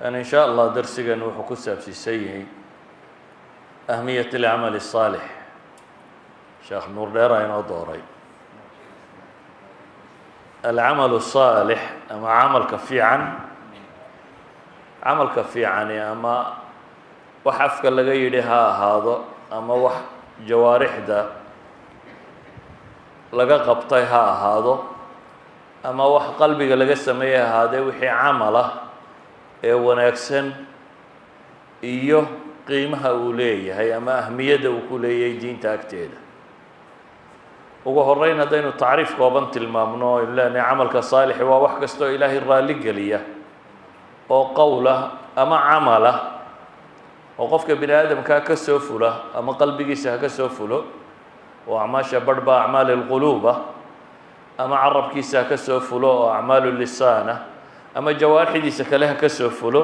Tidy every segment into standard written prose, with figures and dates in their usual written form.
In sha Allah darsigan wuxuu ku saabsiisan yahay ahmiyat alcamal الsaalix. Sheekh Nuur Dheera inoo dooray alcamal الsaalix ama camalka fiican. Camalka fiicani ama wax afka laga yidhi ha ahaado ama wax jawaarixda laga qabtay ha ahaado ama wax qalbiga laga sameeyey ha ahaadee, wixii camal ah ee wanaagsan iyo qiimaha uu leeyahay ama ahmiyadda uu ku leeyahay diinta agteeda. Ugu horeyn, haddaynu tacriif kooban tilmaamno, aynu leenahay camalka saalixi waa wax kasta oo Ilaahay raalli geliya oo qowl ah ama camal ah oo qofka bini aadamkaa ka soo fula ama qalbigiisa ha ka soo fulo, oo acmaasha barh ba acmaal alquluub ah, ama carabkiisa ha ka soo fulo oo acmaalu lisaan ah, ama jawaarixdiisa kale ha ka soo fulo.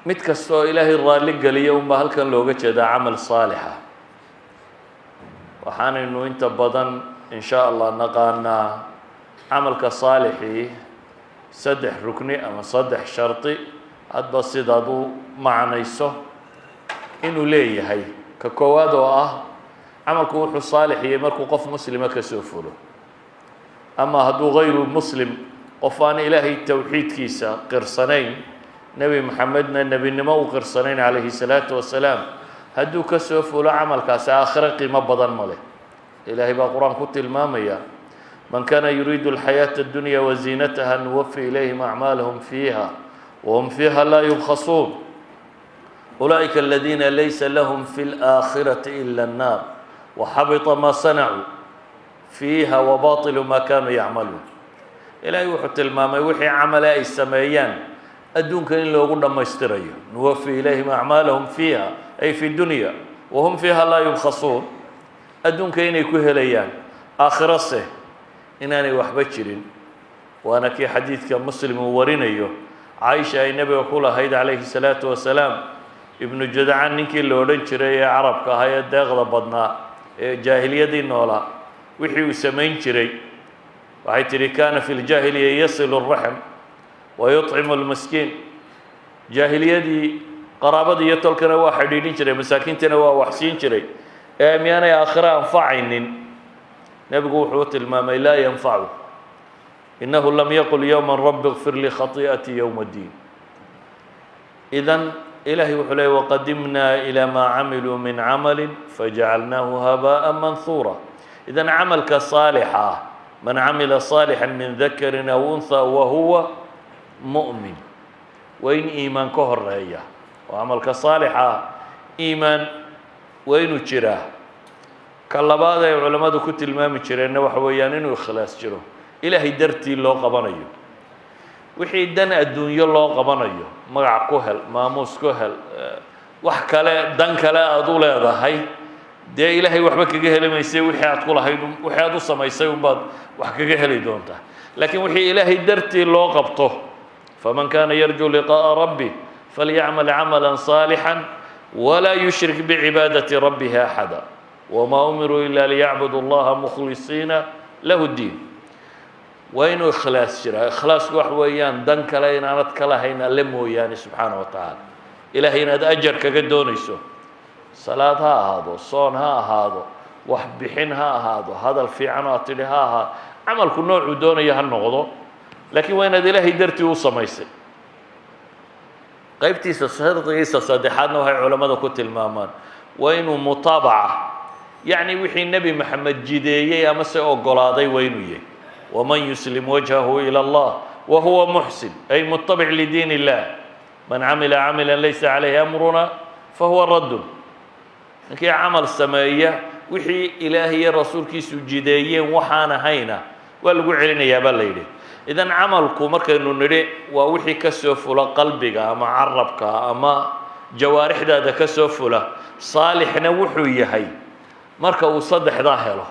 Mid kasta oo Ilaahay raalli geliya unbaa halkan looga jeedaa camal saalixa. Waxaanaynu inta badan, in sha Allah, naqaanaa camalka saalixii saddex rukni ama saddex shardi, hadba sidaad u macnayso, inuu leeyahay. Ka koowaad oo ah camalku wuxuu saalixiyey markuu qof muslima ka soo fulo. Ama hadduu hayru muslim, qof aan Ilaahay towxiidkiisa qirsanayn, Nebi Maxamedna nebinimo u qirsanayn calayhi salaatu wasalaam, hadduu ka soo fulo, camalkaasi aakhiro qiimo badan ma leh. Ilaahay baa Qur-aan ku tilmaamaya: "Man kana yuriidu alxayaaةa addunya waziinataha nuwafi ilayhim acmaalahum fiiha wahum fiiha laa yubkhasuun, ulaa'ika aladiina laysa lahum fi اlaakhirati ila الnaar waxabita ma sanacuu fiiha wabaطilu ma kanuu yacmaluun." Ilaahay wuxuu tilmaamay wixii camale ay sameeyaan adduunka in loogu dhammaystirayo. "Nuwafi ilayhim acmaalahum fiiha", ay fi dunya, "wahum fiiha laa yubkhasuun", adduunka inay ku helayaan, aakhirase inaanay waxba jirin. Waana kii xadiidka Muslim uu warinayo, Caaisha ay Nebiga ku lahayd calayhi salaatu wasalaam, Ibnu Judcan ninkii la odhan jiray ee Carabka ahaa ee deeqda badnaa ee jaahiliyadii noolaa, wixii uu samayn jiray, waxay tidhi: "Kana fi ljaahiliya yasilu الraxm wa yuطcimu اlmiskiin." Jaahiliyadii qaraabada iyo tolkana waa xidhiidhin jiray, masaakiintana waa waxsiin jiray, ee miyaanay aakhiro anfacaynin? Nebigu wuxuu tilmaamay: "Laa yanfacu, inahu lam yaqul yowma rabi اkfir lii khatii'atii yowma اddiin." Idan Ilahay wuxuu leey: "Waqadimnaa ilaa maa camiluu min camali fajacalnaahu habaaءa manhuura." Idan camalka saalixa ah, "man camila صaalixا min dakari aw unha wahuwa mu'min", waa in iimaan ka horeeya, oo camalka saalixa ah iimaan waa inuu jiraa. Ka labaad ay culammadu ku tilmaami jireenna waxa weeyaan inuu ikhlaas jiro, Ilaahay dartii loo qabanayo. Wixii dan adduunyo loo qabanayo, magac ku hel, maamuus ku hel, wax kale, dan kale aada u leedahay, dee Ilaahay waxba kaga heli maysay. Wixii aad ku lahayd, wixii aad u samaysay unbaad wax kaga heli doontaa. Laakiin wixii Ilaahay dartii loo qabto, "faman kana yarjuu liqaa'a rabbi falyacmal camala صaalixا walaa yushrik bicibaadati rabbihi axada, wma umiruu ila liyacbudu اllaha mukhlisiina lahu اddiin", waa inuu ikhlaas jiraa. Ikhlaasku wax weeyaan dan kale inaanad ka lahayn Alle mooyaane subxaana wa tacaala, Ilahay inaad ajar kaga doonayso. Salaad ha ahaado, soon ha ahaado, wax bixin ha ahaado, hadal fiican oo aad tidhi ha ahaado, camalku noocuu doonaya ha noqdo, laakiin waa inaad Ilaahay dartii u samaysay. Qaybtiisa, shardigiisa saddexaadna waxay culammada ku tilmaamaan waa inuu mutaabaca, yacni wixii Nebi Maxamed jideeyey ama se ogolaaday waa inuu yahay. "Waman yuslim wajhahu ilى اllah wa huwa muxsin", ay mutabic lidiin illah. "Man camila camila laysa calayhi amruna fahuwa raddun." Ninkii camal sameeya wixii Ilaahay iyo rasuulkiisu jideeyeen waxaan ahayna, waa lagu celinayaa baa la yidhi. Idan camalku markaynu nidhi waa wixii ka soo fula qalbiga ama carabka ama jawaarixdaada ka soo fula, saalixna wuxuu yahay marka uu saddexdaa helo: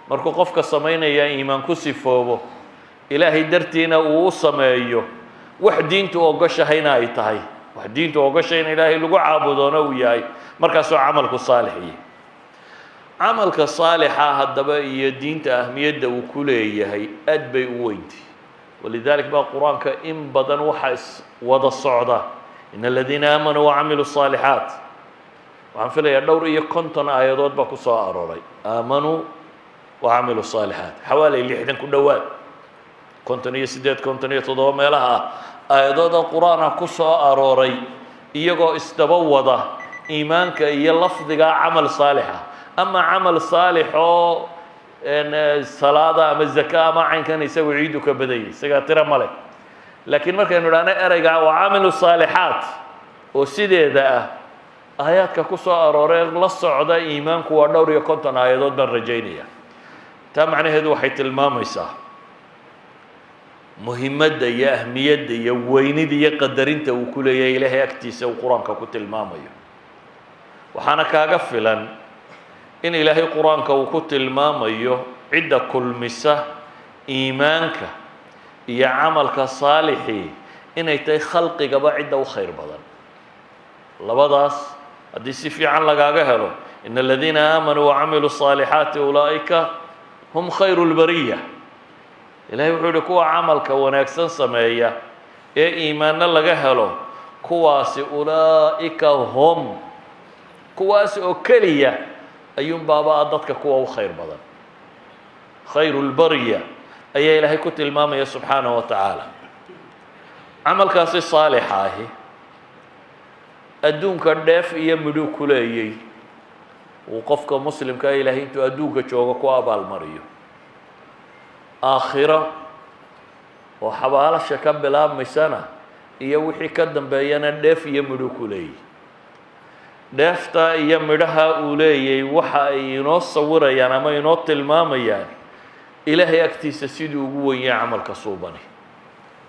markuu qofka samaynaya iimaan ku sifoobo, Ilaahay dartiina uu u sameeyo, wax diintu ogoshahayna ay tahay, wax diintu ogoshahay in Ilaahay lagu caabudoona uu yahay, markaasuu camalku saalix yahay. Camalka saalixa haddaba iyo diinta ahmiyadda uu ku leeyahay aad bay u weyntay. Walidalik baa Qur-aanka in badan waxaa is wada socda "in aladiina aamanuu wacamiluu الصaalixaat". Waxaan filayaa dhowr iyo 50 aayadood baa ku soo arooray "aamanuu wacamiluu الصaalixaat", xawaalay 60 ku dhowaad, 58, 57 meelaha ah aayadooda Qur-aana ku soo arooray, iyagoo isdaba wada iimaanka iyo lafdiga camal saalixa, ama camal saalix oo salaada ama zaka ama caynkan, isagu ciidu ka badanyay, isagaa tiro male. Laakiin markaynu idhahno ereyga "wacamilu saalixaat" oo sideeda ah, aayaadka ku soo arooree la socda iimaanku waa dhowr iyo 50 aayadood baan rajaynaya. Taa macnaheedu waxay tilmaamaysaa muhimadda iyo ahmiyadda iyo weynida iyo qadarinta uu ku leeyahay Ilaahay agtiisa uu Qur-aanka ku tilmaamayo. Waxaana kaaga filan in Ilaahay Qur-aanka uu ku tilmaamayo cidda kulmisa iimaanka iyo camalka saalixii inay tahay khalqigaba cidda u khayr badan. Labadaas haddii si fiican lagaaga helo, "in aladiina aamanuu wacamiluu الصaalixaati ulaa'ika hum khayru اlbariya", Ilahay wuxuu yihi, kuwa camalka wanaagsan sameeya ee iimaanno laga helo, kuwaasi "ulaa'ika hum", kuwaas oo keliya ayuun baaba a dadka kuwa u khayr badan. Khayru lbariya ayaa Ilaahay ku tilmaamaya subxaanahu wa tacaala. Camalkaasi saalixa ahi adduunka dheef iyo midhuu ku leeyay uu qofka muslimkaa Ilaahay intuu adduunka joogo ku abaalmariyo. Aakhiro oo xabaalasha ka bilaabmaysana iyo wixii ka dambeeyana dheef iyo midhuu ku leeyay. Dheefta iyo midhaha uu leeyay waxa ay inoo sawirayaan ama inoo tilmaamayaan Ilaahay agtiisa siduu ugu weyn yahay camalka suubani,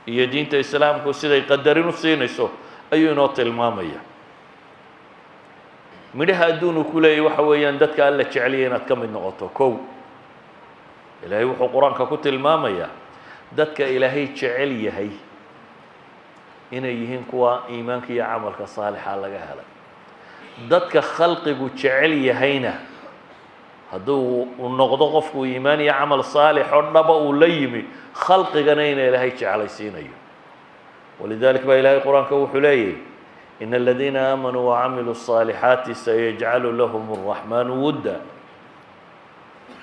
iyo diinta Islaamku siday qadarin u siinayso ayuu inoo tilmaamaya. Midhaha adduun uu ku leeyay waxa weeyaan dadka Alla jeceliya inaad ka mid noqoto. Kow, Ilaahay wuxuu Qur-aanka ku tilmaamayaa dadka Ilaahay jecel yahay inay yihiin kuwa iimaanka iyo camalka saalixa laga helay. Dadka khalqigu jecel yahayna hadduu uu noqdo qofku iimaan iyo camal saalix oo dhaba uu la yimi, khalqigana ina Ilaahay jeclaysiinayo. Walidalik baa Ilahay Qur-aanka wuxuu leeyahy: "In aladiina aamanuu wacamiluu الصaalixaati sayajcalu lahum الraxmaanu wudda".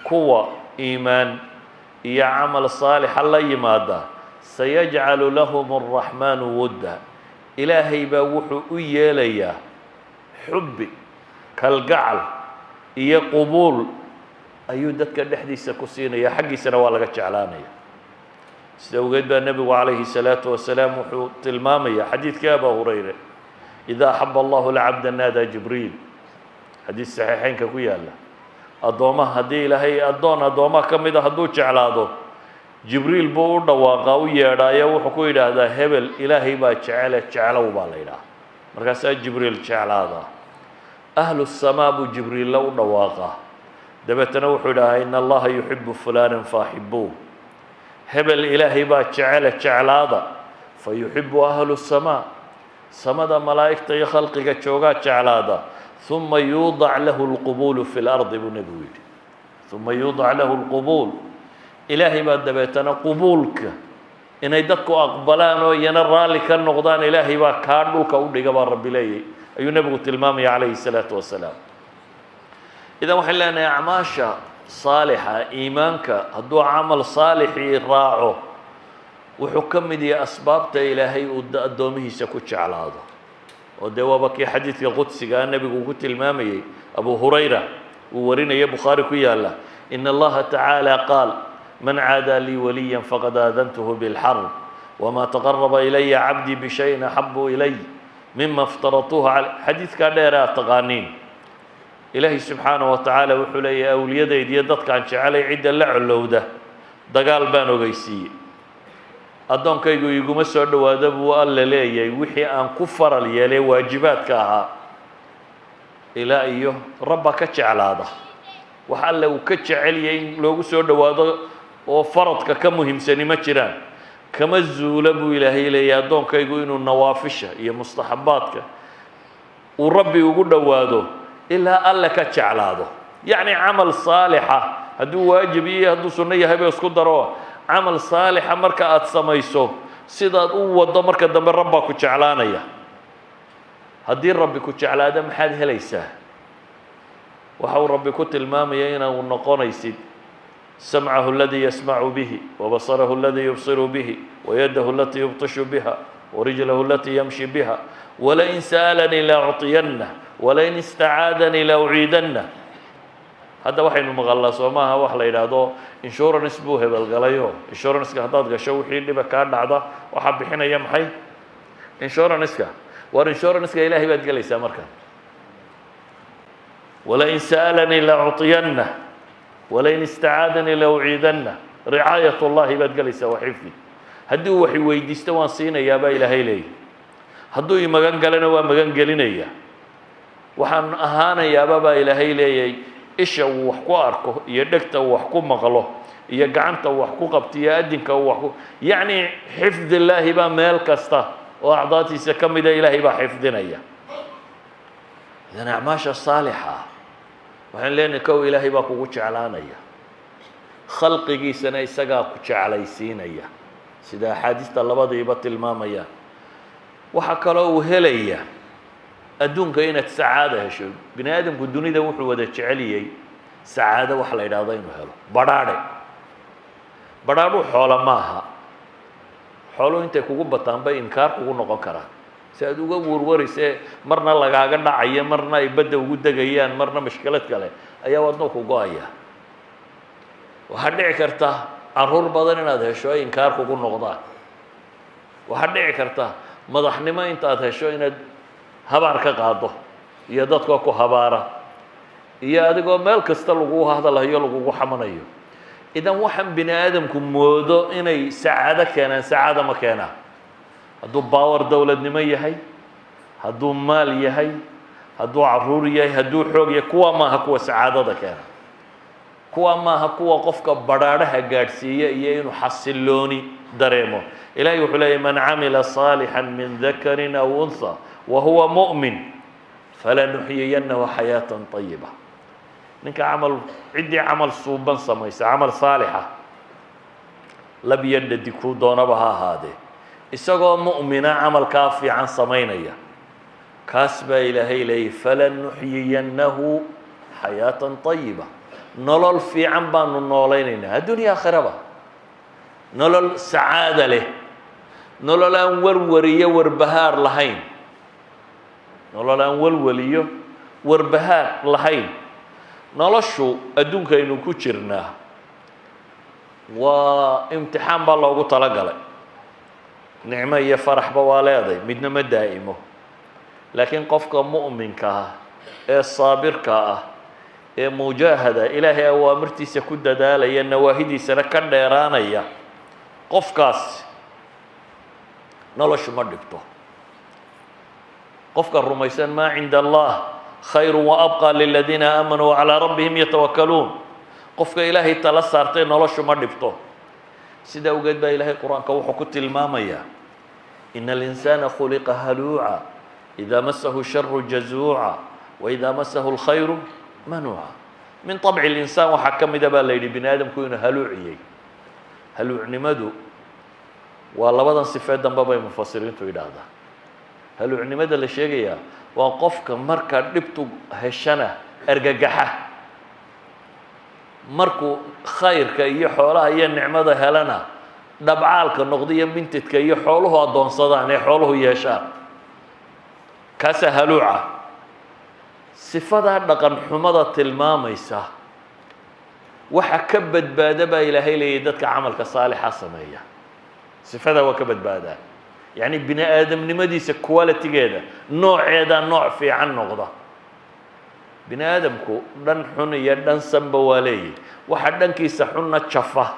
Kuwa iimaan iyo camal saalixa la yimaada, "sayajcalu lahum الraxmaanu wudda", Ilaahay baa wuxuu u yeelayaa xubbi, kalgacal iyo qubuul ayuu dadka dhexdiisa ku siinaya, xaggiisana waa laga jeclaanaya. Sida awgeed baa Nebigu calayhi الsalaatu wasalaam wuxuu tilmaamaya xadiidkii Aba Hurayre: "Ida axaba allahu alcabda naadaa Jibriil". Xadiis saxiixeynka ku yaala. Addoommaha haddii Ilaahay addoon addoommaha ka mida hadduu jeclaado, Jibriil buu u dhawaaqaa, u yeedhaayo, wuxuu ku yidhaahdaa: "Hebel Ilaahay baa jecele, jeclow" baa la yidhaha. Markaasaa Jibriil jeclaadaa. Ahlu samaa buu Jibriilla u dhawaaqaa, dabeetana wuxuu yidhahaa: "In Allaha yuxibu fulana faaxibuuh", hebel Ilaahay baa jecele, jeclaada. Fa yuxibu ahlu samaa, samada malaa'igta iyo khalqiga joogaa jeclaada. "Uma yuudac lahu lqubuulu fi lardi", buu Nebigu yidhi. "Uma yuudac lahu lqubuul", Ilaahay baa dabeetana qubuulka inay dadku aqbalaan oo iyana raalli ka noqdaan Ilaahay baa kaa dhulka u dhiga baa Rabbi leeyay, ayuu Nebigu tilmaamaya calayhi الsalaatu wasalaam. Idan waxaan leenahay, acmaasha saalixa, iimaanka hadduu camal saalixii raaco, wuxuu ka mid yahay asbaabta Ilaahay uu addoomihiisa ku jeclaado. Oo dee waaba kii xadiidka qudsigaa Nebigu uu ku tilmaamayey, Abu Hurayra uu warinaya, Bukhaari ku yaala: "In Allaha tacaala qaal: man caadaa lii waliya faqad aadantuhu bilxarb, wma taqaraba ilaya cabdii bishayin axabu ilay mima iftaratuuhu caley". Xadiidkaa dheer aad taqaaniin. Ilaahay subxaanaه wa tacaala wuxuu leeyahay: awliyadayda iyo dadkaan jecelay cidda la colowda dagaal baan ogeysiiyey. Addoonkaygu iguma soo dhowaado, buu Alla leeyahay, wixii aan ku faral yeelay waajibaadka ahaa, ilaa iyo Rabba ka jeclaada. Wax Alle uu ka jecel yahay in loogu soo dhowaado oo faradka ka muhiimsani ma jiraan. Kama zuula, buu Ilaahay leeyahay, addoonkaygu inuu nawaafisha iyo mustaxabaadka uu Rabbi ugu dhowaado ilaa Alle ka jeclaado. Yacni camal saalixa hadduu waajib iyo hadduu sunno yahayba isku daro. Camal saalixa marka aada samayso, sidaad u waddo, marka dambe Rabbaa ku jeclaanaya. Haddii Rabbi ku jeclaado, maxaad helaysaa? Waxa uu Rabbi ku tilmaamaya inaa noqonaysid samcahu aladii yasmacu bihi, wabasarahu aladii yubsiru bihi, wayadahu alatii yubtishu biha, warijlahu alatii yamshi biha. Walain sa'alanii la ucطiyanah, walain istacaadanii la uciidanah. Hadda waxaynu maqalnaa, soo maaha, wax la yidhaahdo insurance buu hebelgalayo. Insuranceka haddaad gasho, wixii dhiba kaa dhacda waxaa bixinaya maxay? Insuranceka. War insuranceka Ilaahay baad gelaysaa marka. Walain sa'alanii la ucطiyanah, walain istacaadanii la uciidanah. Ricaayat اllahi baad gelaysaa wa xifdi. Haddii uu wax weydiisto, waan siinayaa, baa Ilaahay leeyahy. Hadduu i magan galana, waa magan gelinaya. Waxaan ahaanayaaba, baa Ilaahay leeyay, isha uu wax ku arko, iyo dhegta uu wax ku maqlo, iyo gacanta uu wax ku qabto, iyo adinka uu wax ku, yacni, xifd illaahi baa meel kasta oo acdaatiisa ka mida Ilaahay baa xifdinaya. Idan acmaasha saalixa ah, waxaan leenahay, kow, Ilaahay baa kugu jeclaanaya, khalqigiisana isagaa ku jeclaysiinaya, sida axaadiista labadiiba tilmaamayaan. Waxaa kaloo uu helaya adduunka inaad sacaada hesho. Bini aadamku dunida wuxuu wada jeceliyey sacaado waxa la yidhahdo, inuu helo badhaadhe. Badhaadhuu xoolo maaha. Xooluhu intay kugu bataan bay inkaar kugu noqon karaan, si aad uga warwarisee marna lagaaga dhacayo, marna ay badda ugu degayaan, marna mashkilad kale ayaa wadno ku go-aya. Waxaa dhici karta caruur badan inaad hesho ay inkaar kugu noqdaan. Waxaa dhici karta madaxnimo intaad hesho inaad habaar ka qaado, iyo dadkoo ku habaara, iyo adigoo meel kasta lagu hadalhayo, lagugu xamanayo. Idan waxaan bini aadamku moodo inay sacaado keenaan, sacaado ma keenaan. Hadduu power dowladnimo yahay, hadduu maal yahay, hadduu caruur yahay, hadduu xoog yahay, kuwa maaha kuwa sacaadada keena. Kuwa maaha kuwa qofka badhaadhaha gaadhsiiya iyo inuu xasilooni dareemo. Ilahay wuxuu leeyay: man camila صaalixا min dakari aw unha wa huwa muؤmin falanuxyiyanahu xayaaةa طayiba. Ninka camal, ciddii camal suuban samaysa, camal saalixa, lab iyo dhadig kuu doonaba ha ahaadee, isagoo mu'mina camalkaa fiican samaynaya, kaas baa Ilaahay leeyay: falanuxyiyanahu xayaata طayiba. Nolol fiican baanu noolaynaynaa, addunya aakhiraba, nolol sacaada leh, nolol aan warwariyo warbahaar lahayn, nolol aan walwaliyo warbahaar lahayn. Noloshu adduunkaynu ku jirnaa waa imtixaan baa loogu talagalay. Nicmo iyo faraxba waa leeday, midna ma daa'imo. Laakiin qofka mu'minka ah ee saabirka ah ee mujaahada, Ilaahay awaamirtiisa ku dadaalaya, nawaahidiisana ka dheeraanaya, qofkaas noloshu ma dhibto. Qofka rumaysan maa cinda Allah khayru wa abqى liladiina aamanuu wacalىa rabbihim yatawakaluun, qofka Ilaahay tala saartay, noloshu ma dhibto. Sida awgeed baa Ilaahay Qur-aanka wuxuu ku tilmaamayaa: ina alinsaana khuliqa haluuca, ida masahu sharu jazuuca, waida masahu اlkhayru manuuca. Min طabci اlinsaan waxaa ka mida, baa la yidhi, bini aadamku inuu haluuciyey. Haluucnimadu waa labadan sifee dambe bay mufasiriintu yidhaahdaan. Haluucnimada la sheegayaa waa qofka marka dhibtu heshana argagaxa, markuu khayrka iyo xoolaha iyo nicmada helana dhabcaalka noqda, iyo mintidka iyo xooluhu addoonsadaan ee xooluhu yeeshaan, kaasaa haluuca. Sifadaa dhaqan xumada tilmaamaysa waxa ka badbaada, baa Ilaahay leeyahy, dadka camalka saalixa sameeya. Sifadaa waa ka badbaadaa, yacni bini aadamnimadiisa qualitygeeda, nooceedaa nooc fiican noqda. Bini aadamku dhan xun iyo dhan sanba waa leeyahy. Waxa dhankiisa xunna jafa,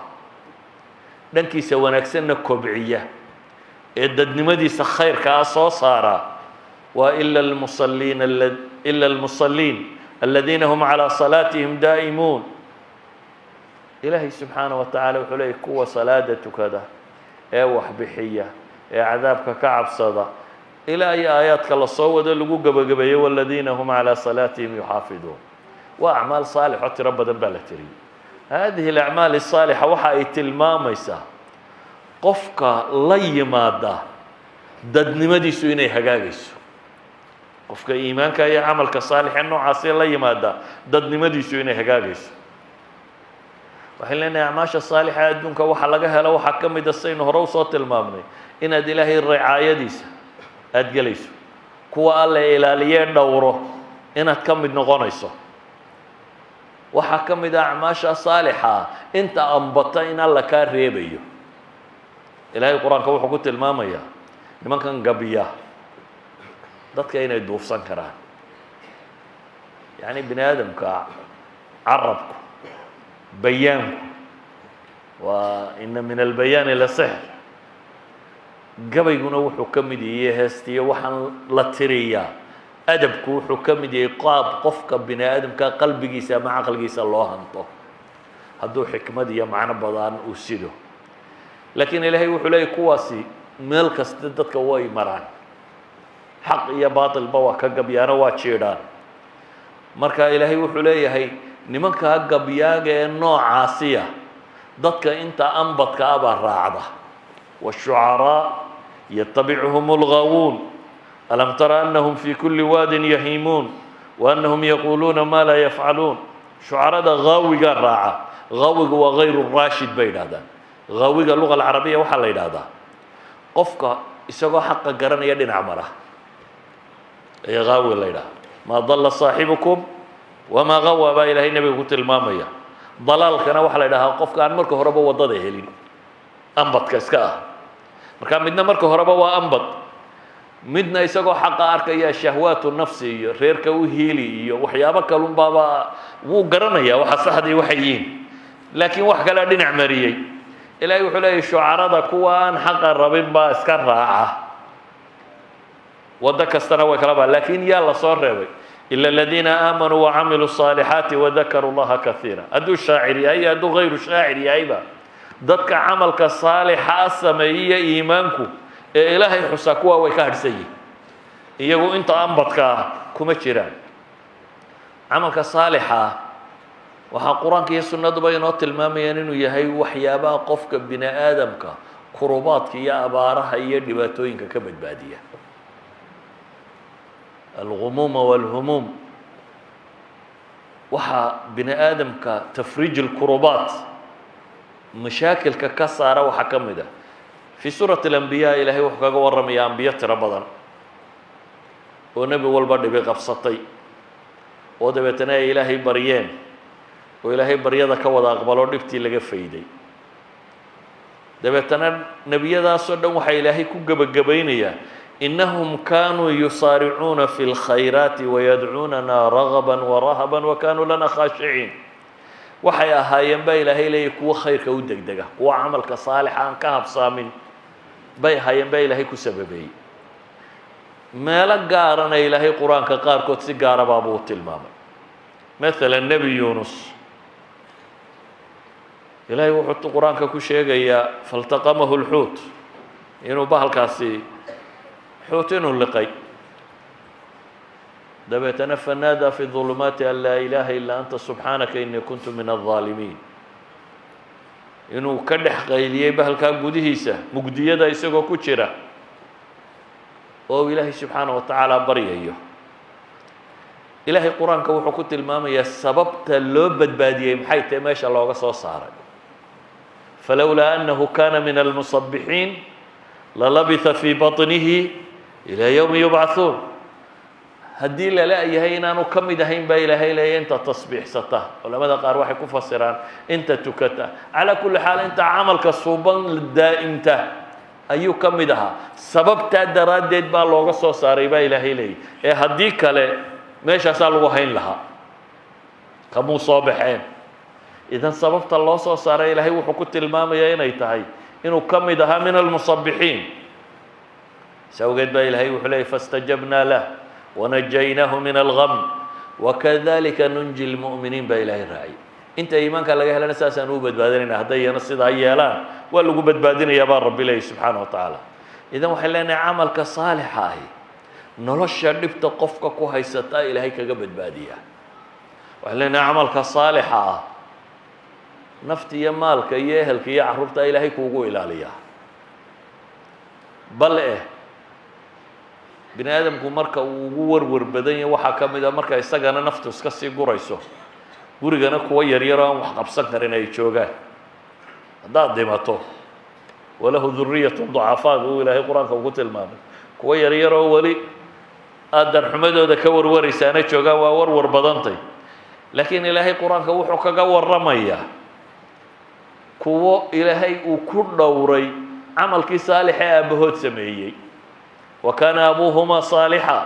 dhankiisa wanaagsanna kobciya, ee dadnimadiisa khayrka ah soo saara waa ila almusaliin aladiina hum calىa salaatihim daa'imuun. Ilaahay subxaanaه wa tacala wuxuu leeyay: kuwa salaada tukada ee wax bixiya ee cadaabka ka cabsada, ilaa iyo aayaadka lasoo wado lagu gebagabeeyo waladiina hum calىa salaatihim yuxaafiduun. Waa acmaal saalix oo tiro badan baa la tiriyey. Hadihi alacmaal asaalixa waxa ay tilmaamaysaa qofka la yimaada dadnimadiisu inay hagaagayso. Qofka iimaanka iyo camalka saalixa noocaasi la yimaada, dadnimadiisu inay hagaagayso. Waxay leenahay, acmaasha saalixa adduunka waxa laga helo waxaa ka mid a, saynu hore usoo tilmaamnay, inaad Ilaahay ricaayadiisa aada gelayso, kuwa Alla ilaaliyee dhowro inaad ka mid noqonayso. Waxaa ka mid a acmaasha saalixa inta ambata in Alla kaa reebayo. Ilaahay Qur-aanka wuxuu ku tilmaamayaa nimankan gabiya dadka inay duufsan karaan. Yacni bini aadamka carabku, bayaanku waa ina min albayaani la sixr. Gabayguna wuxuu ka mid yahay heestiyo waxaan la tiriyaa. Adabku wuxuu ka mid yahay qaab qofka bini aadamka qalbigiisa ama caqligiisa loo hanto, hadduu xikmad iyo macno badan uu sido. Laakiin Ilaahay wuxuu leeyay, kuwaasi meel kasta dadka way maraan, xaq iyo baatilba waa ka gabyaano, waa jiidhaan. Marka Ilaahay wuxuu leeyahay, nimankaa gabyaaga ee noocaasiya dadka inta ambadka ah baa raacda. والشhuعراء يتبعهم الغاوون ألم تر أنهم في كل واد يهيمون وأنهم يقولون ما لا يفعلون. Shucarada gaawigaa raaca. Gaawiga waa غayr raashid bay yidhahdaan. Gaawiga luga alcarabiya waxaa la yidhahdaa qofka isagoo xaqa garanaya dhinac mara ayaa gaawiga la yidhaha. ما ضل صاحبكم وما غوى baa Ilahay nebiga ku tilmaamaya. Dalaalkana waxaa la yidhahaa qofka aan marka horeba waddada helin, ambadka iska ah. Marka midna marka horeba waa ambad, midna isagoo xaqa arkaya shahwaatu nafsi iyo reerka u hiili iyo waxyaabo kalunbaaba wuu garanaya waxa saxdii waxay yihiin, laakiin wax kalea dhinac mariyey. Ilahay wuxuu leeyahy, shucarada kuwa aan xaqa rabin baa iska raaca, waddo kastana way kala baa. Laakiin yaa la soo reebay? إلا الذين آمنوا وعملوا الصالحات وذكروا الله كثيرا. Hadduu shaacir yahay iyo hadduu hayru shaacir yahayba, dadka camalka saalixa a sameeyiya iimaanku ee Ilaahay xusaa, kuwa way ka hadhsan yihin, iyagu inta ambadka ah kuma jiraan. Camalka saalixa ah waxaa Qur-aanka iyo sunnaduba inoo tilmaamayaan inuu yahay waxyaabaha qofka bini aadamka kurubaadka iyo abaaraha iyo dhibaatooyinka ka badbaadiya, الغموم والهموم. Waxaa bini aadamka تفريج الكربات, mashaakilka ka saara waxaa ka mid ah. في سورة الأنبياء Ilahay wuxuu kaga warramaya ambiyo tiro badan oo nebi walba dhibi qabsatay, oo dabeetana ay Ilaahay baryeen, oo Ilaahay baryada ka wada aqbalo, dhibtii laga fayday. Dabeetana nebiyadaasoo dhan waxaa Ilaahay ku gebagabaynayaa: إنهم كانوا يسارعون في الخيرات ويدعوننا رغبا ورهبا وكانوا لنا خاشعين. Waxay ahaayeen baa Ilaahay leeyahy kuwo khayrka u degdega, kuwa camalka saalixa aan ka habsaamin bay ahaayeen baa Ilaahay ku sababeeyey. Meelo gaarana Ilaahay Qur-aanka qaarkood si gaara baabuu u tilmaamay. Maala Nebi Yunus, Ilaahay wuxuu Qur-aanka ku sheegayaa فالتقمه الحوت, inuu bahalkaasi xuut inuu liqay. Dabeetana فنادى في الظلمات أن لا إله إلا أنت سبحانك إني كنت من الظالمين, inuu ka dhex qayliyey bahalkaa gudihiisa, mugdiyada isagoo ku jira, oo Ilaahay subxaana wa tacaala baryayo. Ilaahay Qur-aanka wuxuu ku tilmaamayaa sababta loo badbaadiyey maxay tahay, meesha looga soo saaray: فلولا أنه كان من المسبحين للبث في بطنه إلى يوم يبعثون. Haddii lala yahay inaanu ka mid ahayn baa Ilaahay leeya inta tasbiixsata. Culamada qaar waxay ku fasiraan inta tukata. Calaa kulli xaal, inta camalka suuban daa'imta ayuu ka mid ahaa, sababtaa daraaddeed baa looga soo saaray baa Ilaahay leeyay, ee haddii kale meeshaasaa lagu hayn lahaa, kamuu soo baxeen. Idan sababta loo soo saaray Ilaahay wuxuu ku tilmaamayaa inay tahay inuu ka mid ahaa من المسبحين. Sawgeed baa Ilaahay wuxuu leeyay: فاستجبنا له ونجيناه من الغم وكذلك ننجي المؤمنين baa Ilaahay raaciyay. Inta iimaanka laga helana saasaan u badbaadinayna. Hadday iyana sidaa yeelaan, waa lagu badbaadinayaa baa Rabbi leeyay subxaana wa tacaala. Idan waxay leenahay, camalka saalixa ahi nolosha dhibta qofka ku haysataa Ilaahay kaga badbaadiyaa. Waxay leenahay, camalka saalixa ah Nafta iyo maalka iyo ehelka iyo carruurta Ilaahay kuugu ilaaliyaa. Bal bini aadamku marka uu ugu warwar badan yahay waxaa ka mid a marka isagana naftu iska sii gurayso, gurigana kuwa yaryaroo aan wax qabsan karin ay joogaan. Haddaad dhimato, walahu duriyatun ducafaa uu Ilaahay Qur-aanka ugu tilmaamay, kuwa yaryaroo weli aada darxumadooda ka warwaraysaana joogaan, waa warwar badantay. Laakiin Ilaahay Qur-aanka wuxuu kaga waramayaa kuwo Ilaahay uu ku dhowray camalkii saalixa ee aabbahood sameeyey. Wa kaana abuuhuma saalixa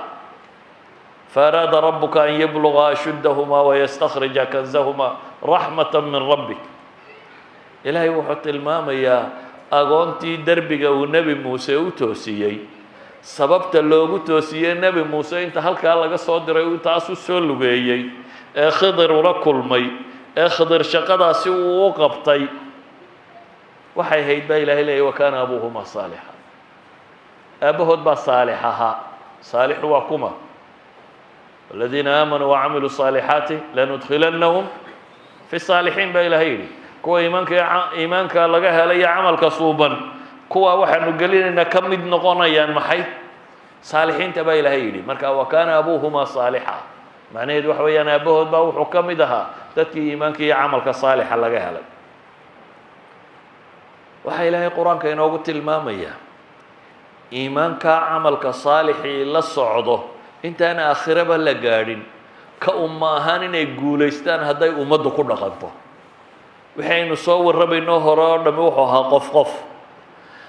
faaraada rabuka an yabluga ashuddahuma wayastakhrija kanzahuma raxmata min rabbik. Ilaahay wuxuu tilmaamayaa agoontii derbiga uu Nebi Muuse u toosiyey, sababta loogu toosiyey Nebi Muuse inta halkaa laga soo diray uu taas u soo lugeeyey ee Khidir ula kulmay ee Khidir shaqadaasi uu u qabtay waxay ahayd baa Ilahay leeyay, wa kaana abuuhuma saalixa, aabbahood baa saalix ahaa. Saalixu waa kuma? Aladiina aamanuu wacamiluu saalixaati lanudkhilanahum fi saalixiin baa Ilahay yidhi. Kuwa iimaanka laga helay iyo camalka suuban, kuwa waxaanu gelinaynaa ka mid noqonayaan maxay? Saalixiinta baa Ilahay yidhi. Marka wa kaana abuuhuma saalixa macnaheedu waxa weeyaan aabbahood baa wuxuu ka mid ahaa dadkii iimaanka iyo camalka saalixa laga helay. Waxaa Ilaahay Qur-aanka inoogu tilmaamaya iimaankaa camalka saalixii la socdo intaan aakhiraba la gaadhin ka umma ahaan inay guulaystaan hadday ummaddu ku dhaqanto. Waxaynu soo warramayno hore oo dhami wuxuu ahaa qof qof.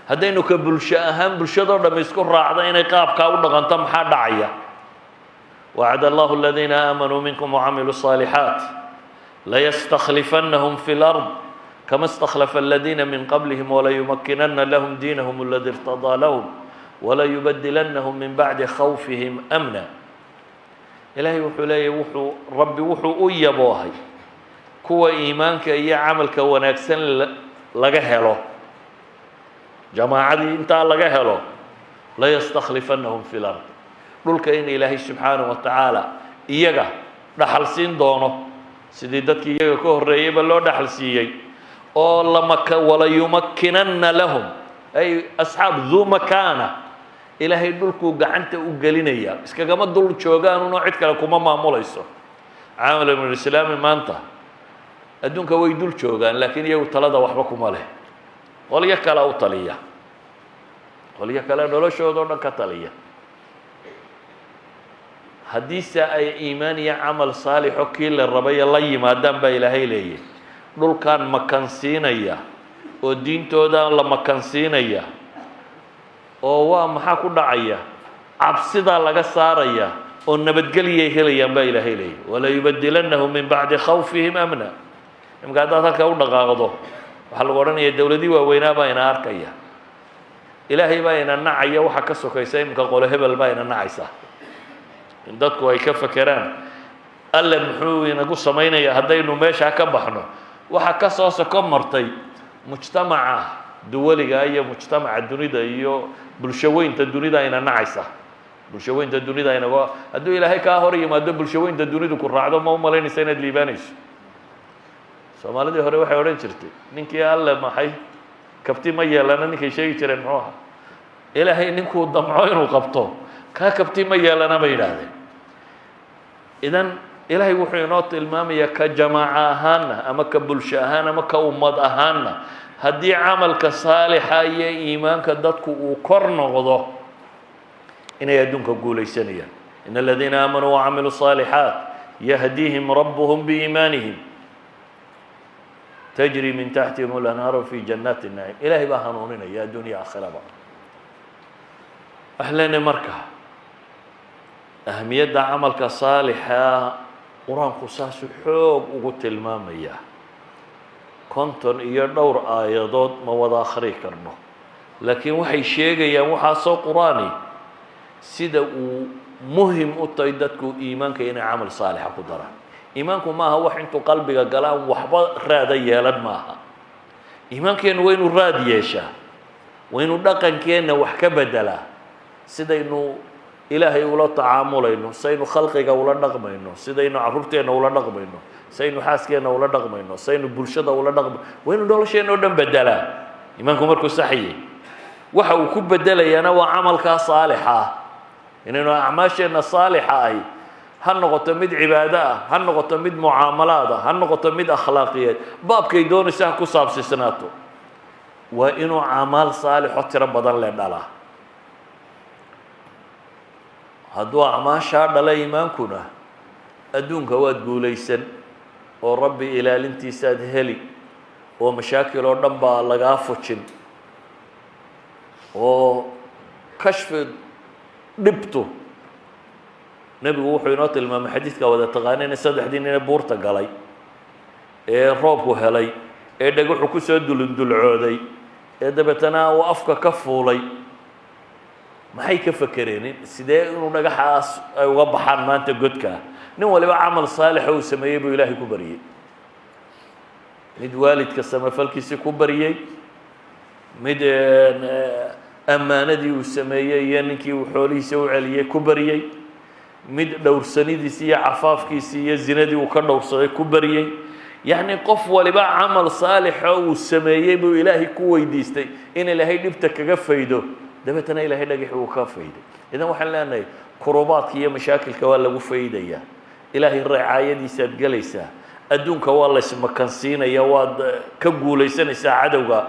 Haddaynu ka bulsho ahaan bulshadoo dhami isku raacda inay qaabkaa u dhaqanto, maxaa dhacaya? Wacad allahu aladiina aamanuu minkum wacamiluu الصaalixaat layastakhlifannahum fi lard kama istakhlafa aladiina min qablihim walayumakinana lahum diinahum aladi irtadaa lahum walayubadilanahum min bacdi khawfihim amna. Ilaahay wuxuu leeyahy, wuxuu Rabbi wuxuu u yaboohay kuwa iimaanka iyo camalka wanaagsan laga helo, jamaacadii intaa laga helo, layastakhlifannahum fi lard, dhulka in Ilaahay subxaanahu wa tacaala iyaga dhaxal siin doono sidii dadkii iyaga ka horreeyeyba loo dhaxal siiyey, oo lamaka walayumakkinanna lahum, ay asxaab duu makaana, Ilaahay dhulkuu gacanta u gelinaya, iskagama dul joogaanunoo cid kale kuma maamulayso. Caalamulislaami maanta adduunka way dul joogaan, laakiin iyagu talada waxba kuma leh. Qolyo kale u taliya, qolyo kale noloshooda o dhan ka taliya. Haddiise ay iimaan iyo camal saalixo kii la rabayo la yimaadaan baa Ilaahay leeyahy, dhulkaan makansiinaya oo diintoodan la makansiinaya, oo waa maxaa ku dhacaya? Cabsidaa laga saaraya oo nabadgelyay helayaan baa Ilaahay leeyahy, walayubadilanahum min bacdi khawfihim amna. Imka haddaad halkaa u dhaqaaqdo waxaa lagu odhanaya dowladii waaweynaa baa ina arkaya, Ilaahay baa ina nacaya, waxaa ka sokaysa iminka qolo hebel baa ina nacaysa. In dadku ay ka fekeraan Alle muxuu inagu samaynaya haddaynu meeshaa ka baxno, waxaa ka soo soko martay mujtamaca duwaliga iyo mujtamaca dunida iyo bulsho weynta dunida ina nacaysa, bulsho weynta dunida inaga. Hadduu Ilaahay kaa hor yimaado, bulsho weynta dunidu ku raacdo, ma u malaynaysa inaad liibaanayso? Soomaalidii hore waxay odhan jirtay, ninkii Alle maxay kabti ma yeelana, ninkay sheegi jireen muxuu ahaa? Ilaahay ninkuu damco inuu qabto kaa kabti ma yeelana bay yidhaahdeen. Idan Ilaahay wuxuu inoo tilmaamayaa ka jamaaca ahaana ama ka bulsho ahaan ama ka ummad ahaana, haddii camalka saalixa iyo iimaanka dadku uu kor noqdo, inay adduunka guulaysanayaan. In aladiina aamanuu wacamiluu الصaalixaat yahdiihim rabuhum biiimaanihim tajri min taxtihim alanhaaru fi jannaati الnacim. Ilaahay baa hanuuninaya adduunya aakhiraba. Waxaan leenahay marka ahamiyadda camalka saalixa Qur-aanku saasuu xoog ugu tilmaamaya. 50 iyo dhowr aayadood ma wada akhri karno, laakiin waxay sheegayaan waxaasoo Qur-aani sida uu muhim u tahay dadku iimaanka inay camal saalixa ku daraan. Iimaanku maaha wax intuu qalbiga galaan waxba raada yeelan maaha. Iimaankeennu waa inuu raad yeeshaa, waa inuu dhaqankeenna wax ka bedelaa, sidaynu Ilaahay ula tacaamulayno, saynu khalqiga ula dhaqmayno, sidaynu carruurteenna ula dhaqmayno, saynu xaaskeenna ula dhaqmayno, saynu bulshada ula dhaqmayno, waa inu nolosheenna o dhan bedelaa. Iimaanku markuu saxayay, waxa uu ku bedelayaana waa camalkaa saalixa ah. Inaynu acmaasheenna saalixa ahi, ha noqoto mid cibaado ah, ha noqoto mid mucaamalaad ah, ha noqoto mid akhlaaqiyeed, baabkay doonaysa ha ku saabsiisnaato, waa inuu camaal saalixo tiro badan le dhalaa. Hadduu acmaashaa dhala iimaankuna, adduunka waad guulaysan oo Rabbi ilaalintiisaad heli, oo mashaakil oo dhan baa lagaa fujin, oo kashfi dhibtu. Nebigu wuxuu inoo tilmaamay xadiidka wada taqaanina, saddexdii nine buurta galay ee roobku helay ee dhagaxu kusoo dulundulcooday ee dabeetana uu afka ka fuulay. Maxay ka fakereen? Sidee inuu dhagaxaas ay uga baxaan maanta godkaa? Nin waliba camal saalixa uu sameeyey buu Ilaahay ku baryey. Mid waalidka samafalkiisii ku baryey, mid ammaanadii uu sameeyey iyo ninkii uu xoolihiisa u celiyey ku baryey, mid dhowrsanidiisii iyo cafaafkiisii iyo zinadii uu ka dhowrsaday ku baryey. Yacni qof waliba camal saalixo uu sameeyey buu Ilaahay ku weydiistay in Ilaahay dhibta kaga faydo. Dabeetana Ilaahay dhagaxi uu ka fayday. Idan waxaan leenahay, kurubaadka iyo mashaakilka waa lagu faydayaa, Ilaahay racaayadiisaad gelaysaa, adduunka waa la ismakansiinaya, waad ka guulaysanaysaa cadowga.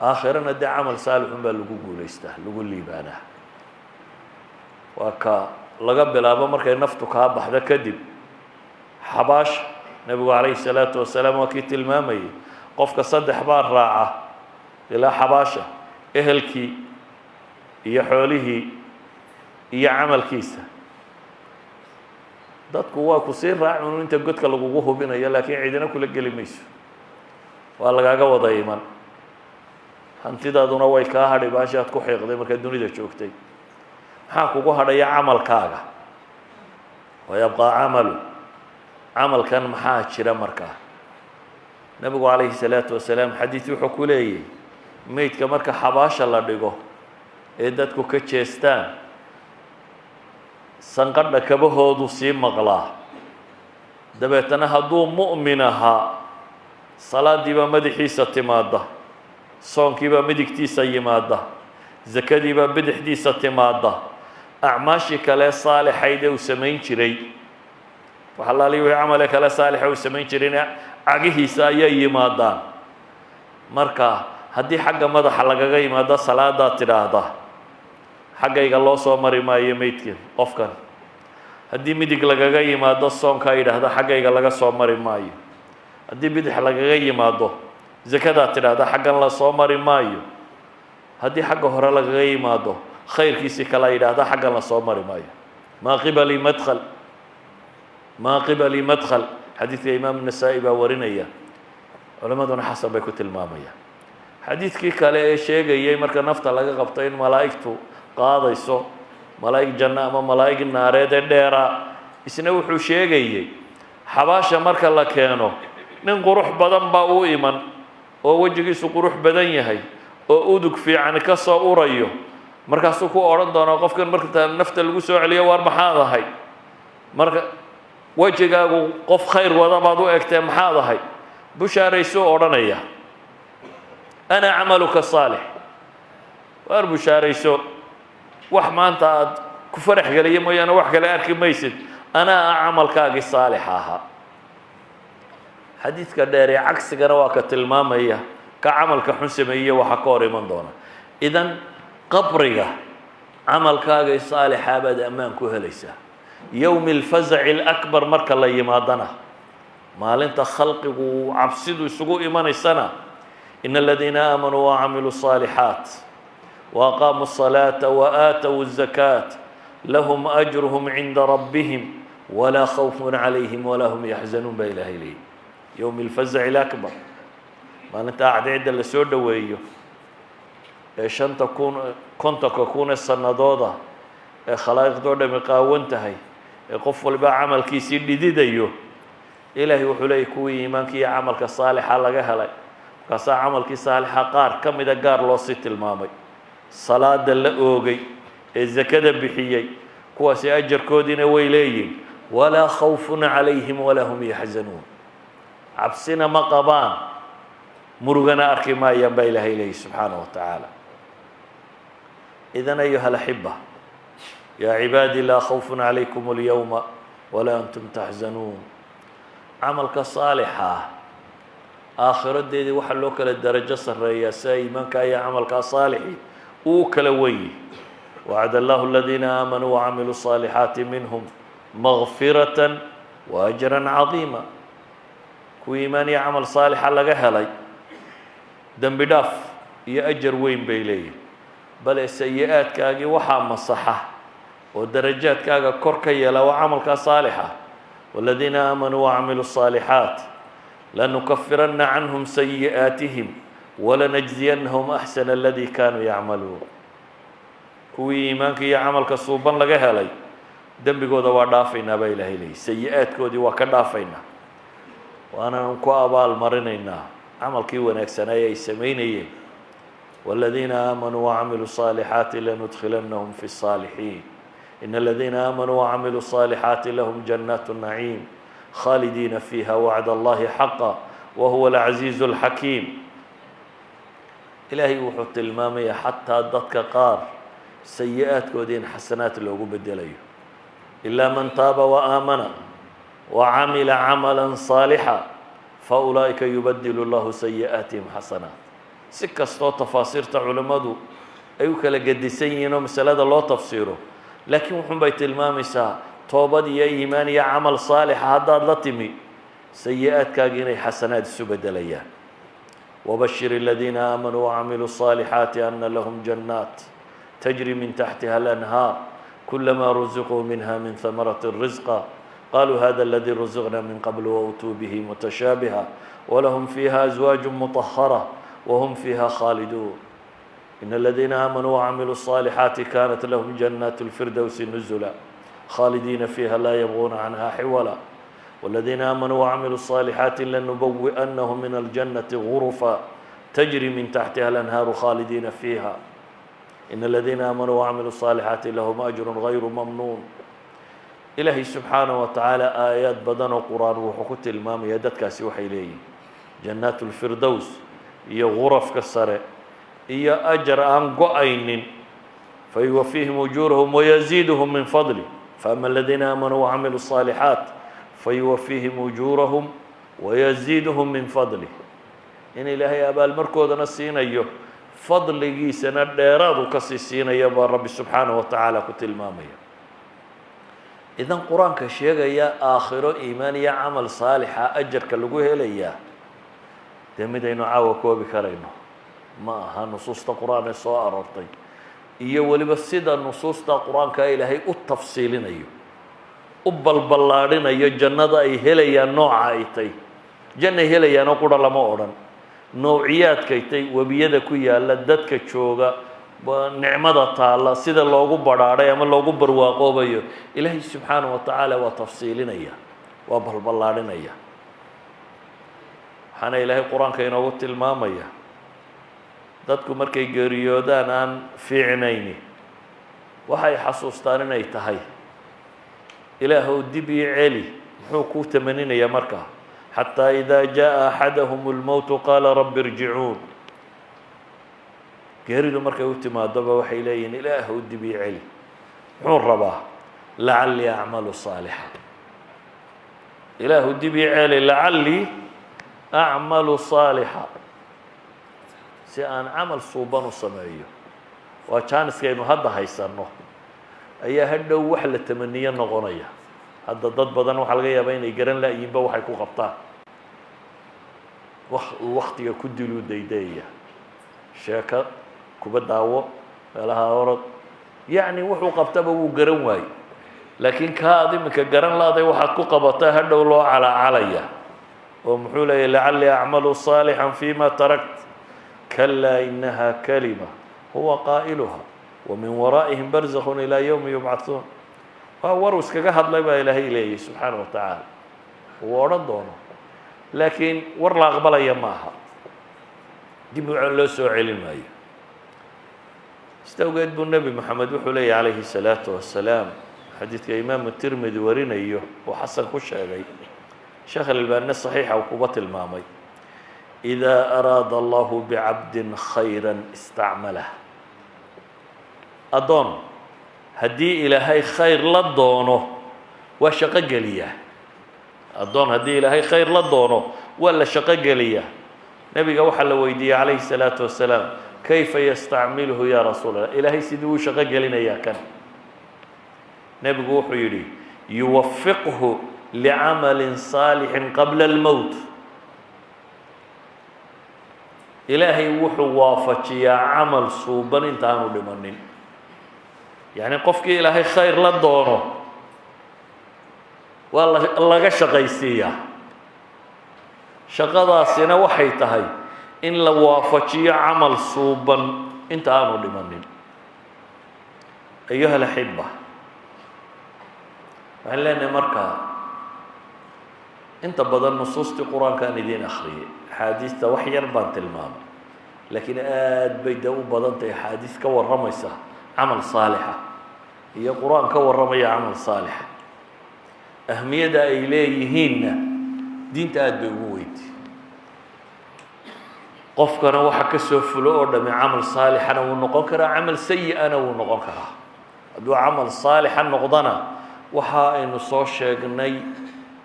Aakhirana dee camal saalixun baa lagu guulaystaa, lagu liibaanaa. Waa ka laga bilaabo markay naftu kaa baxdo kadib xabaasha. Nebigu calayhi salaatu wasalaam waa kii tilmaamayay, qofka saddex baa raaca ilaa xabaasha: ehelkii iyo xoolihii iyo camalkiisa. Dadku waa ku sii raacun inta godka lagugu hubinayo, laakiin cidina kula geli mayso, waa lagaaga wada iman. Hantidaaduna way kaa hadhay, baashaad ku xiiqday markaad dunida joogtay. Maxaa kugu hadhaya? Camalkaaga. Wayabqaa camalu. Camalkan maxaa jira markaa? Nebigu calayhi salaatu wasalaam xadiid wuxuu ku leeyay, meydka marka xabaasha la dhigo ee dadku ka jeestaan, sanqadha kabahoodu sii maqlaa. Dabeetana hadduu mu'min ahaa, salaadiibaa madaxiisa timaada, soonkiibaa midigtiisa yimaada, zakadiibaa bidixdiisa timaada, acmaashii kale saalixayd ee uu samayn jiray, wax allaali wixii camale kale saalixa uu samayn jirayna cagihiisa ayay yimaadaan. Marka haddii xagga madaxa lagaga yimaado, salaadaa tidhaahda, "Xaggayga loo soo mari maayo meydka qofkan." Haddii midig lagaga yimaado, soonkaa yidhaahda, "Xaggayga laga soo mari maayo." Haddii bidix lagaga yimaado, zakadaa tidhaahda, "Xaggan la soo mari maayo." Haddii xagga hore lagaga yimaado, khayrkiisii kalaa yidhaahda, "Xaggan la soo mari maayo." Maa qibali madkhal, maa qibali madkhal. Xadiidka Imaam Nasaa-i baa warinaya, culimmaduna xasan bay ku tilmaamayaan. Xadiidkii kale ee sheegayay marka nafta laga qabto in malaa'igtu qaadayso, malaa'ig janno ama malaa'ig naareed ee dheera, isna wuxuu sheegayey xabaasha marka la keeno, nin qurux badan baa u iman oo wejigiisu qurux badan yahay oo udug fiican ka soo urayo. Markaasuu ku odhan doonaa qofkan marka nafta lagu soo celiyo, "Waar, maxaad ahay? Marka wejigaagu qof khayr wada baad u egtee, maxaad ahay?" "Bushaaraysuu," odhanaya, "ana camaluka saalix." "Waar, bushaarayso, wax maanta aad ku farax geliya mooyaane wax kale arki maysid, anaa ah camalkaagii saalixa ahaa." Xadiidka dheer ee cagsigana waa ka tilmaamaya ka camalka xun sameeye waxaa ka hor iman doona. Idan qabriga camalkaagii saalixaa baad ammaan ku helaysaa. Yowmi alfazaci alakbar marka la yimaadana, maalinta khalqigu cabsidu isugu imanaysana, in aladiina aamanuu wacamiluu الصaalixaat waaqaamuu الصalaata waaatow الzakaat lahum ajruhum cinda rabbihim walaa khawfun calayhim walaa hum yaxzanuun, baa Ilahay leeyahy. Yowmi alfazaci alakbar, maalinta acdeedda lasoo dhoweeyo ee 5000, 50,000 ee sanadooda, ee khalaa'iqdoo dhami qaawan tahay, ee qof walba camalkiisii dhididayo, Ilaahay wuxuu leeyay kuwii iimaanka iyo camalka saalixa laga helay, markaasaa camalkii saalixa qaar ka mida gaar loo sii tilmaamay. Salaada la oogay ee zakada bixiyey, kuwaasi ajarkoodiina way leeyihin. Walaa khawfun calayhim walaa hum yaxzanuun. Cabsina ma qabaan, murugana arki maayaan, baa Ilaahay leeyahy subxaanaه wa tacaala. Idan, ayuha alaxiba, yaa cibaadii, laa khawfun calaykum اlyowma walaa antum taxzanuun. Camalka saalixa ah aakhiradeedii waxaa loo kala darajo sarreeyaa sida iimaanka iyo camalkaa saalixi uu kala wenyi. Wacd allahu aladiina aamanuu wacamiluu الصaalixaati minhum makfiraة wa ajra cadiima. Kuwii iimaan iyo camal saalixa laga helay, dembi dhaaf iyo ajar weyn bay leeyihin. Bale sayi-aadkaagii waxaa masaxa oo darajaadkaaga kor ka yeela waa camalkaa saalixa. Waladiina aamanuu wacamiluu الصaalixaat lanukafirana canhum sayi'aatihim walanajziyanahum axsana aladii kaanuu yacmaluun. Kuwii iimaanka iyo camalka suuban laga helay, dembigooda waa dhaafaynaa, baa Ilahay leeyay. Sayi-aadkoodii waa ka dhaafaynaa, waanan ku abaal marinaynaa camalkii wanaagsanaaye ay samaynayeen. Waladiina aamanuu wacamiluu الصaalixaati lanudkhilanahum fi الصaalixiin. In aladiina aamanuu wacamiluu الصaalixaati lahum jannaat الnaciim khaalidiina fiiha, wacd allahi xaqa wa huwa alcaziizu alxakiim. Ilaahay wuxuu tilmaamayaa xataa dadka qaar sayi-aadkoodii in xasanaad loogu bedelayo: ilaa man taaba wa aamana wa camila camala saalixa fa ulaa'ika yubadilu llahu sayi'aatihim xasanaat. Si kastoo tafaasiirta culimmadu ay u kala gedisan yihiin oo masalada loo tafsiiro, laakiin wuxun bay tilmaamaysaa toobad iyo iimaan iyo camal saalixa haddaad la timi, sayi-aadkaagi inay xasanaad isu bedelayaan. Wabashir aladiina aamanuu wacamiluu الصaalixaati ana lahum jannaat tajri min taxtiha alanhaar, kulamaa ruziquu minha min hamarati risqa qaluu hada aladi ruziqna min qabl wautuu bihi mutashaabiha, walahum fiiha azwaaj muطahara wahum fiiha khaaliduun. In aladiina aamanuu wacamiluu الصaalixaati kanat lahum jannaat اlfirdowsi nuzula, khaalidiina fiiha, laa yabguuna canha xiwala. والذين آمنوا وعملوا الصالحات لنبوئنهم من الجنة غرفا تجري من تحتها الأنهار خالدين فيها. إن الذين آمنوا وعملوا الصالحات لهم أجر غير ممنون. Ilaahay subxaanaه wa tacaala aayaad badan oo Qur-aan wuxuu ku tilmaamaya dadkaasi waxay leeyihin jannaat اlfirdows iyo gurafka sare iyo ajar aan go-aynin. Fayuwafiihim ujuurahum wayaziiduhum min fadli. Faama aladiina aamanuu wacamiluu الصaalixaat fayuwafiihim ujuurahum wayaziiduhum min fadlih. In Ilaahay abaalmarkoodana siinayo, fadligiisana dheeraadu kasii siinaya, baa Rabbi subxaanaه wa tacaala ku tilmaamaya. Idan Qur-aanka sheegaya aakhiro iimaan iyo camal saalixa ajarka lagu helayaa, dee midaynu caawa koobi karayno ma aha. Nusuusta Qur-aan ee soo aroortay iyo weliba sida nusuusta Qur-aanka Ilaahay u tafsiilinayo, u balballaadhinayo jannada ay helayaan, nooca ay tay, jannay helayaanoo qura lama odhan, noociyaadkay tay, webiyada ku yaalla, dadka jooga, nicmada taalla, sida loogu badhaadhay ama loogu barwaaqoobayo, Ilaahay subxaanaه wa tacaala waa tafsiilinaya, waa balballaadhinaya. Waxaana Ilaahay Qur-aanka inoogu tilmaamaya dadku markay geeriyoodaan aan fiicnayni waxay xasuustaan inay tahay "Ilaahow, dib ii celi." Muxuu kuu tamaninayaa markaa? Xataa idaa jaaءa axadahum اlmowtu qaala rabbi irjicuun. Geeridu markay u timaadoba waxay leeyihin: "Ilaahow, dib ii celi." Muxuu rabaa? Lacallii acmalu saalixa. Ilaahu, dib ii celi, lacallii acmalu saalixa, si aan camal suuban u sameeyo. Waa jaaniskaynu hadda haysanno ayaa hadhow wax la tamaniyo noqonaya. Hadda dad badan waxaa laga yaabaa inay garan la'yiinba waxay ku qabtaan, waktiga ku diluu daydayaya, sheeko kuba daawo, meelaha orod, yacni wuxuu qabtaba wuu garan waayey. Laakiin kaa ad iminka garan la'day waxaad ku qabataa hadhow loo calaacalaya oo muxuu leeyahy? Lacallii acmalu صaalixا fima tarakt. Kalaa, inaha kalima huwa qaa'iluha wa min waraa'ihim barzakun ilaa yowmi yubcahuun. Waa waruu iskaga hadlay, baa Ilaahay leeyahy subxaana wa tacaala. Uu odhan doono, laakiin war la aqbalaya ma aha, dib loo soo celin maayo. Sida awgeed buu Nebi Moxamed wuxuu leeyahy calayhi الsalaatu wasalaam, xadiidka Imaamu Tirmidi warinayo oo xasan ku sheegay, Sheekh Alalbaanina saxiixa uu kuba tilmaamay: "Idaa araada Allahu bicabdin khayra istacmalah." Addoon haddii Ilaahay khayr la doono, waa shaqo geliyaa. Addoon haddii Ilaahay khayr la doono, waa la shaqo geliyaa. Nebiga waxaa la weydiiyey calayhi الsalaatu wasalaam: "Kayfa yastacmiluhu, ya rasuul Allah? Ilaahay sidii uu shaqo gelinayaa kan?" Nebigu wuxuu yidhi: "Yuwafiqhu licamalin saalixin qabla almowt." Ilaahay wuxuu waafajiyaa camal suuban intaanu dhimanin. Yacni qofkii Ilaahay khayr la doono, waa la laga shaqaysiiyaa. Shaqadaasina waxay tahay in la waafajiyo camal suuban inta aanu dhimanin. Ayuha alaxiba, waxaan leenahay markaa, inta badan nusuustii Qur-aankaan idiin akhriyay, axaadiista wax yar baan tilmaamay, laakiin aad bay dee u badan tahay axaadiis ka warramaysa camal saalixa iyo Qur-aan ka warramaya camal saalixa. Ahmiyadda ay leeyihiinna diinta aad bay ugu weynti. Qofkana waxa ka soo fulo oo dhami camal saalixana wuu noqon karaa, camal sayi-ana wuu noqon karaa. Hadduu camal saalixa noqdana, waxa aynu soo sheegnay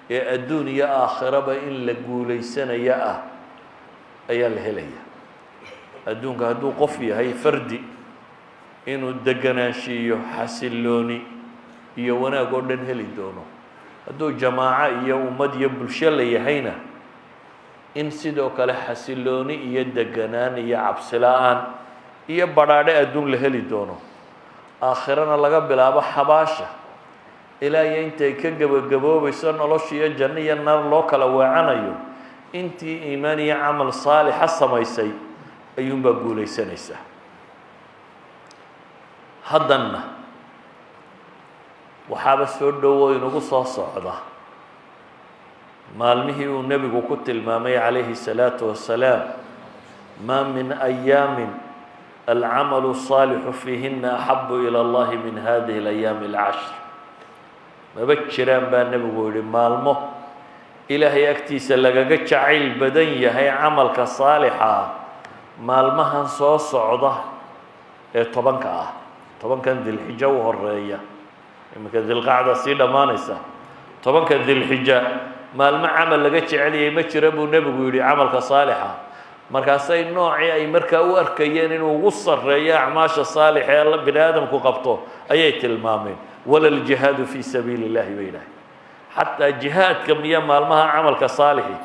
ee adduun iyo aakhiraba in la guulaysanaya ah ayaa la helaya. Adduunka hadduu qof yahay fardi, inuu deganaanshiiyo, xasilooni iyo wanaag oo dhan heli doono. Hadduu jamaaco iyo ummad iyo bulsho la yahayna, in sidoo kale xasilooni iyo deganaan iyo cabsi la-aan iyo badhaadhe adduun la heli doono. Aakhirana laga bilaabo xabaasha ilaa iyo intay ka gebagaboobayso nolosha iyo janno iyo naar loo kala weecanayo, intii iimaan iyo camal saalixa samaysay ayuunbaa guulaysanaysaa. Haddanna waxaaba soo dhowo inagu soo socda maalmihii uu Nebigu ku tilmaamay calayhi الsalaatu wasalaam: "Ma min ayaamin alcamalu الصaalixu fiihina axabu ilى اllahi min hadihi اlayaami اlcashr." Maba jiraan baa Nebigu yihi maalmo Ilaahay agtiisa lagaga jacayl badan yahay camalka saalixa ah maalmahan soo socda ee 10-ka ah, 10-kan Dilxijo u horeeya. Iminka Dilqacda sii dhammaanaysa, 10-ka Dilxija maalmo camal laga jeceliyay ma jira buu Nebigu yidhi, camalka saalixa. Markaasay noocii ay markaa u arkayeen inuu ugu sarreeyo acmaasha saalixa ee bini aadamku qabto ayay tilmaameen. "Wala aljihaadu fii sabiili illahi," bay yidhaaheen. "Xataa jihaadka miya maalmaha camalka saalixi?"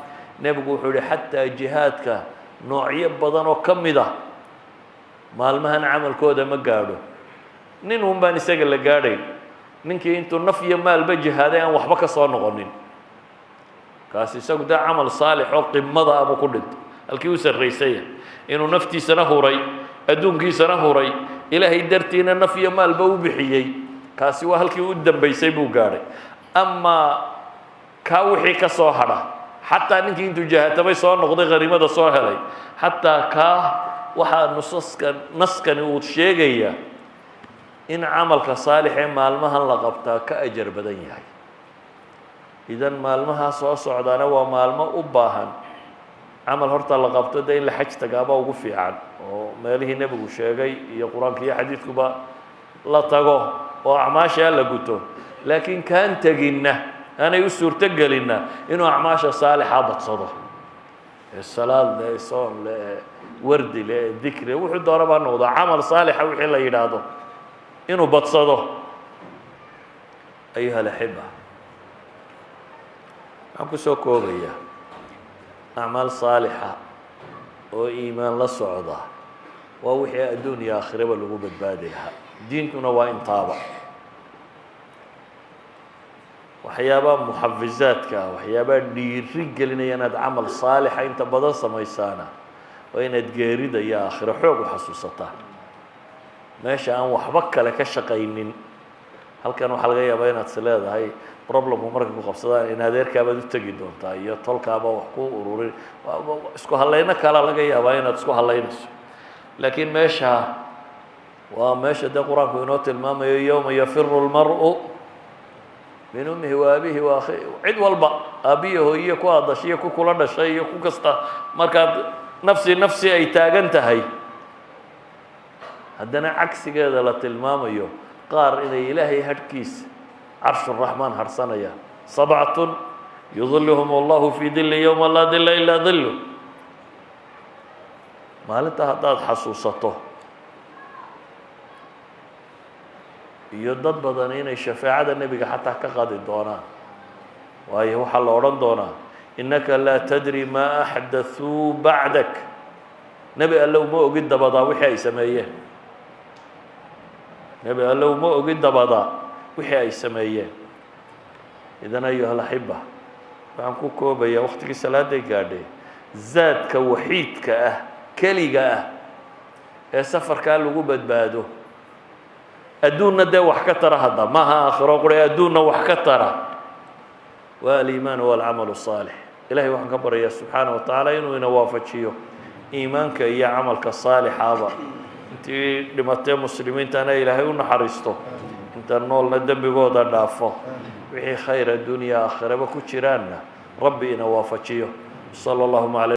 Nebigu wuxuu yihi: "Xataa jihaadka noocyo badan oo ka mid ah maalmahan camalkooda ma gaadho." Nin un baan isaga la gaadhayn, ninkii intuu naf iyo maalba jihaaday aan waxba ka soo noqonin. Kaasi isagu dee camal saalix oo qimada abuu ku dhintay, halkii u sarraysaya, inuu naftiisana huray, adduunkiisana huray, Ilaahay dartiina naf iyo maalba u bixiyey. Kaasi waa halkii u dambaysay buu gaadhay. Amaa kaa wixii ka soo hadha, xataa ninkii intuu jahaatamay soo noqday, khaniimada soo helay, xataa kaa waxaa nusaskan naskani uu sheegayaa in camalka saalix ee maalmahan la qabtaa ka ajar badan yahay. Idan maalmaha soo socdaana waa maalmo u baahan camal horta la qabto. De in la xaj tagaaba ugu fiican, oo meelihii Nebigu sheegay iyo Qur-aanka iyo xadiidkuba la tago oo acmaashaa la guto. Laakiin kaan teginna, aanay u suurto gelinna, inuu acmaasha saalixa badsado, ee salaad le, ee soon le, ee wardi le, ee dikri, wuxuu doona baa noqdo camal saalixa wixii la yidhaahdo, inuu badsado. Ayuha alaxiba, waxaan kusoo koobayaa: acmaal saalixa oo iimaan la socda waa wixii adduun iyo aakhiraba lagu badbaadi lahaa. Diintuna waa intaaba. Waxyaabaha muxafizaadka ah, waxyaabaha dhiiri gelinaya inaad camal saalixa inta badan samaysaana, waa inaad geerida iyo aakhiro xoog u xasuusataan. Meesha aan waxba kale ka shaqaynin, halkan waxaa laga yaabaa inaad is leedahay problemku markay ku qabsadaan in adeerkaabaad u tegi doontaa iyo tolkaaba wax ku ururin, isku hallayno kalea laga yaabaa inaad isku hallaynayso. Laakiin meesha Waa meesha dee Qur-aanku inoo tilmaamayo yowma yafiru lmar'u min ummihi wa abihi wa akhi, cid walba, aabbiyo hooyiyo ku aad dhashay iyo ku kula dhashay iyo ku kasta. Markaad nafsi nafsi ay taagan tahay, haddana cagsigeeda la tilmaamayo qaar inay Ilaahay hadhkiisa, carshuraxmaan, harhsanayaan: sabcatun yudilluhum Allahu fii dilli yowma laa dilla ilaa dillu. Maalinta haddaad xasuusato, iyo dad badan inay shafeecada Nebiga xataa ka qadi doonaan, waayo waxaa la odhan doonaa: innaka laa tadri maa axdathuu bacdak. Nebi Allow, ma ogid dabadaa wixii ay sameeyeen. Nebi Allow, ma ogid dabadaa wixii ay sameeyeen. Idan, ayuha alaxiba, waxaan ku koobayaa, waktigii salaaday gaadhay, zaadka waxiidka ah, keliga ah, ee safarkaa lagu badbaado, adduunna dee wax ka tara, hadda maaha aakhiro qura, adduunna wax ka tara, waa aliimaan walcamal الصaalix. Ilahay waxaan ka baryayaa subxaanaه wa tacaala inuu ina waafajiyo iimaanka iyo camalka saalixaaba. Intii dhimatee muslimiintana Ilaahay u naxariisto, inta noolna dembigooda dhaafo, wixii khayr addunya aakhiraba ku jiraanna Rabbi ina waafajiyo. Salى اllahuma alى